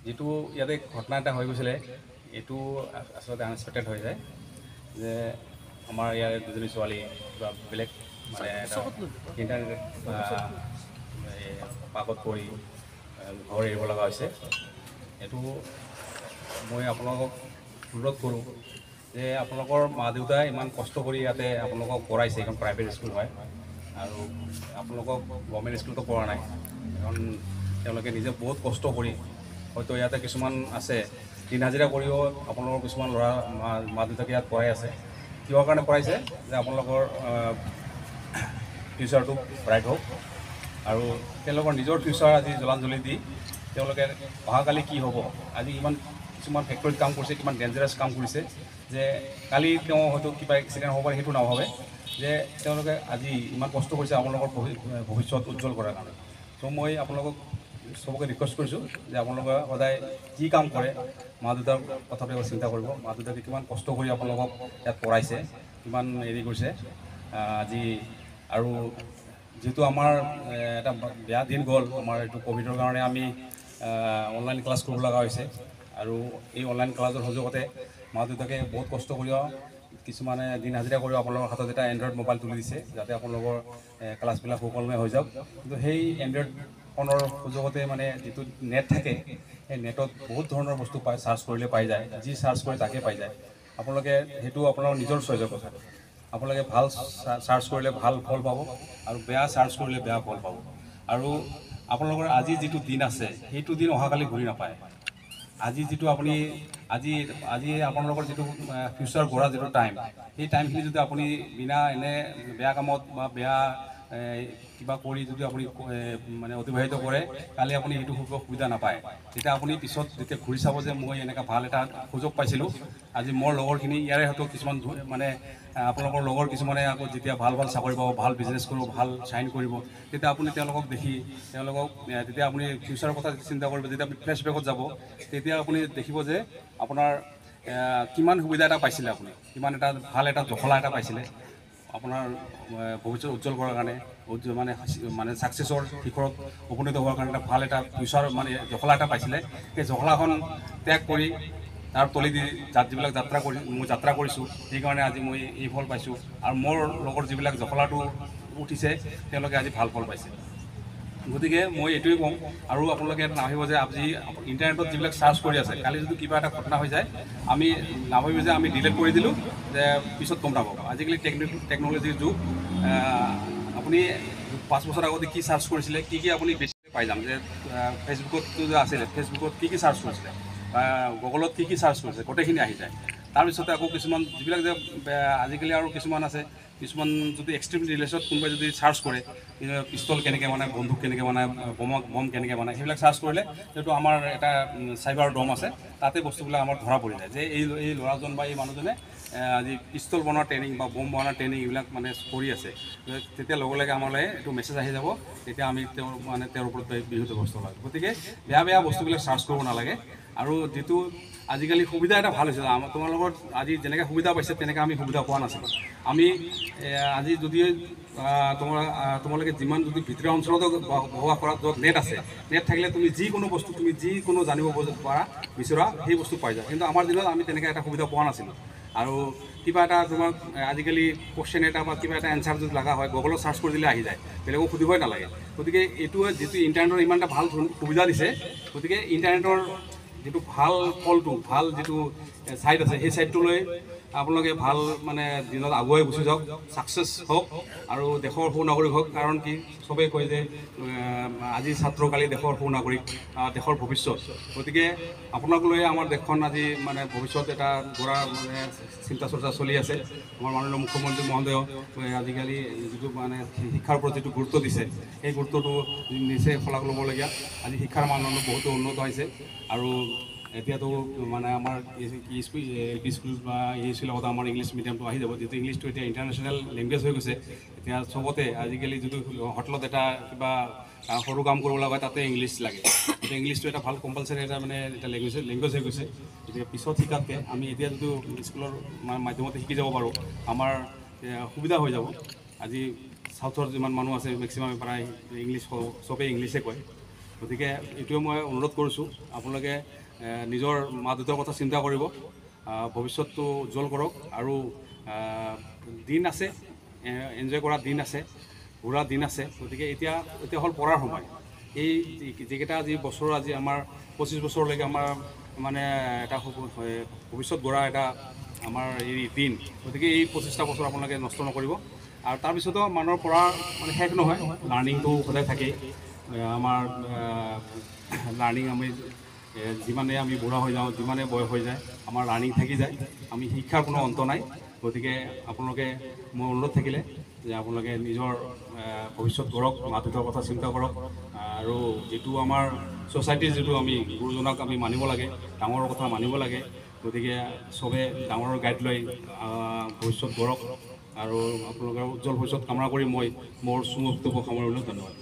যিটো ইয়াতে ঘটনা এটা হৈ গৈছিলে, এইটো আচলতে আনএক্সপেক্টেড হৈ যায় যে আমাৰ ইয়াৰে দুজনী ছোৱালী কিবা বেলেগ মানে ইণ্টাৰনেট পাকত পৰি ঘৰ এৰিব লগা হৈছে। এইটো মই আপোনালোকক অনুৰোধ কৰোঁ যে আপোনালোকৰ মা দেউতাই ইমান কষ্ট কৰি ইয়াতে আপোনালোকক পঢ়াইছে। এইখন প্ৰাইভেট স্কুল হয় আৰু আপোনালোকক গভৰ্ণমেণ্ট স্কুলতো পঢ়া নাই, কাৰণ তেওঁলোকে নিজে বহুত কষ্ট কৰি হয়তো ইয়াতে কিছুমান আছে দিন হাজিৰা কৰিও আপোনালোকৰ কিছুমান ল'ৰা মা দেউতাকে ইয়াত পঢ়াই আছে। কিহৰ কাৰণে পঢ়াইছে যে আপোনালোকৰ ফিউচাৰটো ব্ৰাইট হওক আৰু তেওঁলোকৰ নিজৰ ফিউচাৰ আজি জলাঞ্জলি দি তেওঁলোকে অহাকালি কি হ'ব, আজি ইমান কিছুমান ফেক্টৰীত কাম কৰিছে, কিমান ডেঞ্জাৰাছ কাম কৰিছে যে কালি তেওঁ হয়তো কিবা এক্সিডেণ্ট হ'ব পাৰে, সেইটো নাভাবে যে তেওঁলোকে আজি ইমান কষ্ট কৰিছে আপোনালোকৰ ভৱিষ্যত উজ্জ্বল কৰাৰ কাৰণে। চ' মই আপোনালোকক চবকে ৰিকুৱেষ্ট কৰিছোঁ যে আপোনালোকে সদায় যি কাম কৰে মা দেউতাৰ কথাটো এবাৰ চিন্তা কৰিব। মা দেউতাকে কিমান কষ্ট কৰি আপোনালোকক ইয়াত পঢ়াইছে, কিমান হেৰি কৰিছে আজি। আৰু যিহেতু আমাৰ এটা বেয়া দিন গ'ল, আমাৰ এইটো ক'ভিডৰ কাৰণে আমি অনলাইন ক্লাছ কৰিব লগা হৈছে আৰু এই অনলাইন ক্লাছৰ সুযোগতে মা দেউতাকে বহুত কষ্ট কৰিও কিছুমানে দিন হাজিৰা কৰিও আপোনালোকৰ হাতত এটা এণ্ড্ৰইড মোবাইল তুলি দিছে যাতে আপোনালোকৰ ক্লাছবিলাক সুকলমে হৈ যাওক। কিন্তু সেই এণ্ড্ৰইড ফোনৰ সুযোগতে মানে যিটো নেট থাকে, সেই নেটত বহুত ধৰণৰ বস্তু পায়, চাৰ্চ কৰিলে পাই যায়, যি চাৰ্চ কৰে তাকে পাই যায়। আপোনালোকে সেইটো আপোনালোকৰ নিজৰ চইচৰ কথা, আপোনালোকে ভাল চাৰ্চ কৰিলে ভাল ফল পাব আৰু বেয়া চাৰ্চ কৰিলে বেয়া ফল পাব। আৰু আপোনালোকৰ আজি যিটো দিন আছে সেইটো দিন অহাকালি ঘূৰি নাপায়। আজি যিটো আপুনি আজি আজি আপোনালোকৰ যিটো ফিউচাৰ গঢ়া যিটো টাইম, সেই টাইমখিনি যদি আপুনি বিনা এনে বেয়া কামত বা বেয়া কিবা কৰি যদি আপুনি মানে অতিবাহিত কৰে, কালি আপুনি সেইটো সুবিধা নাপায়। তেতিয়া আপুনি পিছত যেতিয়া ঘূৰি চাব যে মই এনেকুৱা ভাল এটা সুযোগ পাইছিলোঁ, আজি মোৰ লগৰখিনি ইয়াৰে হয়তো কিছুমান মানে আপোনালোকৰ লগৰ কিছুমানে আকৌ যেতিয়া ভাল ভাল চাকৰি পাব, ভাল বিজনেছ কৰিব, ভাল চাইন কৰিব, তেতিয়া আপুনি তেওঁলোকক দেখি তেওঁলোকক তেতিয়া আপুনি ফিউচাৰৰ কথা চিন্তা কৰিব। যেতিয়া আপুনি ফ্লেশ্ববেকত যাব তেতিয়া আপুনি দেখিব যে আপোনাৰ কিমান সুবিধা এটা পাইছিলে, আপুনি কিমান এটা ভাল এটা জখলা এটা পাইছিলে আপোনাৰ ভৱিষ্যত উজ্জ্বল কৰাৰ কাৰণে, মানে মানে ছাকচেছৰ শিখৰত উপনীত হোৱাৰ কাৰণে এটা ভাল এটা ফিউচাৰ মানে জখলা এটা পাইছিলে। সেই জখলাখন ত্যাগ কৰি তাৰ তলেদি যিবিলাক যাত্ৰা কৰি মই যাত্ৰা কৰিছোঁ, সেইকাৰণে আজি মই এই ফল পাইছোঁ। আৰু মোৰ লগৰ যিবিলাক জখলাটো উঠিছে তেওঁলোকে আজি ভাল ফল পাইছে। গতিকে মই এইটোৱে কওঁ, আৰু আপোনালোকে নাভাবিব যে আজি ইণ্টাৰনেটত যিবিলাক চাৰ্চ কৰি আছে, কালি যদি কিবা এটা ঘটনা হৈ যায় আমি নাভাবিব যে আমি ডিলিট কৰি দিলোঁ যে পিছত গম নাপাব। আজিকালি টেকন'লজিৰ যুগ, আপুনি 5 বছৰ আগতে কি চাৰ্চ কৰিছিলে, কি কি আপুনি বেছি পাই যাম যে ফেচবুকতটো যে আছিলে, ফেচবুকত কি কি চাৰ্চ কৰিছিলে বা গুগলত কি কি চাৰ্চ কৰিছিলে, গোটেইখিনি আহি যায়। তাৰপিছতে আকৌ কিছুমান যিবিলাক যে আজিকালি আৰু কিছুমান আছে, কিছুমান যদি এক্সট্ৰিম ৰিলেছত কোনোবাই যদি চাৰ্চ কৰে, পিষ্টল কেনেকৈ বনায়, বন্দুক কেনেকৈ বনায়, বম কেনেকৈ বনায়, সেইবিলাক চাৰ্চ কৰিলে যিটো আমাৰ এটা চাইবাৰ ডম আছে, তাতে বস্তুবিলাক আমাৰ ধৰা পৰি যায় যে এই ল'ৰাজন বা এই মানুহজনে আজি পিষ্টল বনোৱা ট্ৰেইনিং বা বম বনোৱা ট্ৰেইনিং এইবিলাক মানে কৰি আছে। তেতিয়া লগে লগে আমালৈ এইটো মেছেজ আহি যাব, তেতিয়া আমি তেওঁৰ মানে তেওঁৰ ওপৰত বিহুত ব্যৱস্থা লওঁ। গতিকে বেয়া বেয়া বস্তুবিলাক চাৰ্চ কৰিব নালাগে। আৰু যিটো আজিকালি সুবিধা এটা ভাল হৈছে, আমাৰ তোমালোকৰ আজি যেনেকৈ সুবিধা পাইছে তেনেকৈ আমি সুবিধা পোৱা নাছিলোঁ। আমি আজি যদি তোমালোকে যিমান যদি ভিতৰুৱা অঞ্চলতো বসবাস কৰা, য'ত নেট আছে, নেট থাকিলে তুমি যিকোনো বস্তু তুমি যিকোনো জানিব পাৰা বিচৰা সেই বস্তু পাই যায়। কিন্তু আমাৰ দিনত আমি তেনেকৈ এটা সুবিধা পোৱা নাছিলোঁ। আৰু কিবা এটা তোমাক আজিকালি কুৱেশ্যন এটা বা কিবা এটা এনচাৰ যদি লগা হয়, গুগলত চাৰ্চ কৰি দিলে আহি যায়, বেলেগক সুধিবই নালাগে। গতিকে এইটোৱে যিটো ইণ্টাৰনেটৰ ইমান এটা ভাল সুবিধা দিছে, গতিকে ইণ্টাৰনেটৰ যিটো ভাল ফলটো, ভাল যিটো ছাইড আছে, সেই ছাইডটোলৈ আপোনালোকে ভাল মানে দিনত আগুৱাই গুচি যাওক, ছাকচেছ হওক আৰু দেশৰ সুনাগৰিক হওক। কাৰণ কি চবেই কয় যে আজি ছাত্ৰ কালি দেশৰ সুনাগৰিক, দেশৰ ভৱিষ্যত। গতিকে আপোনাক লৈ আমাৰ দেশখন আজি মানে ভৱিষ্যত এটা গঢ়া মানে চিন্তা চৰ্চা চলি আছে। আমাৰ মাননীয় মুখ্যমন্ত্ৰী মহোদয়েও আজিকালি যিটো মানে শিক্ষাৰ ওপৰত যিটো গুৰুত্ব দিছে, সেই গুৰুত্বটো নিচেই শলাগ ল'বলগীয়া। আজি শিক্ষাৰ মানদণ্ড বহুতো উন্নত হৈছে। আৰু এতিয়াতো মানে আমাৰ স্কুল, এল পি স্কুল বা এই স্কুলৰ লগত আমাৰ ইংলিছ মিডিয়ামটো আহি যাব। যিটো ইংলিছটো এতিয়া ইণ্টাৰনেশ্যনেল লেংগুৱেজ হৈ গৈছে, এতিয়া চবতে আজিকালি যিটো হোটেলত এটা কিবা সৰু কাম কৰিব লগা হয় তাতে ইংলিছ লাগে। গতিকে ইংলিছটো এটা ভাল কম্পালচাৰী এটা মানে এটা লেংগুৱেজ হৈ গৈছে। গতিকে পিছত শিকাতকৈ আমি এতিয়া যিটো স্কুলৰ মাধ্যমতে শিকি যাব পাৰোঁ, আমাৰ সুবিধা হৈ যাব। আজি চাউথৰ যিমান মানুহ আছে মেক্সিমাম প্ৰায় ইংলিছ, চবেই ইংলিছে কয়। গতিকে এইটোৱে মই অনুৰোধ কৰিছোঁ, আপোনালোকে নিজৰ মা দেউতাৰ কথা চিন্তা কৰিব, ভৱিষ্যতটো উজ্জ্বল কৰক। আৰু দিন আছে, এনজয় কৰা দিন আছে, ঘূৰা দিন আছে। গতিকে এতিয়া এতিয়া হ'ল পঢ়াৰ সময়। এই যিকেইটা আজি বছৰ, আজি আমাৰ 25 বছৰলৈকে আমাৰ মানে এটা ভৱিষ্যত গঢ়া এটা আমাৰ এই দিন। গতিকে এই 25টা বছৰ আপোনালোকে নষ্ট নকৰিব। আৰু তাৰপিছতো মানুহৰ পঢ়া মানে শেষ নহয়, লাৰ্ণিংটো সদায় থাকেই। আমাৰ লাৰ্ণিং আমি যিমানে আমি বুঢ়া হৈ যাওঁ, যিমানে বয়স হৈ যায়, আমাৰ লাৰ্ণিং থাকি যায়। আমি শিক্ষাৰ কোনো অন্ত নাই। গতিকে আপোনালোকে মোৰ অনুৰোধ থাকিলে যে আপোনালোকে নিজৰ ভৱিষ্যত গঢ়ক, মা দেউতাৰ কথা চিন্তা কৰক। আৰু যিটো আমাৰ ছ'চাইটিৰ যিটো আমি গুৰুজনাক আমি মানিব লাগে, ডাঙৰৰ কথা মানিব লাগে। গতিকে চবে ডাঙৰৰ গাইড লৈ ভৱিষ্যত গঢ়ক আৰু আপোনালোকৰ উজ্জ্বল ভৱিষ্যত কামনা কৰি মই মোৰ চমু বক্তব্য সামৰিলোঁ। ধন্যবাদ।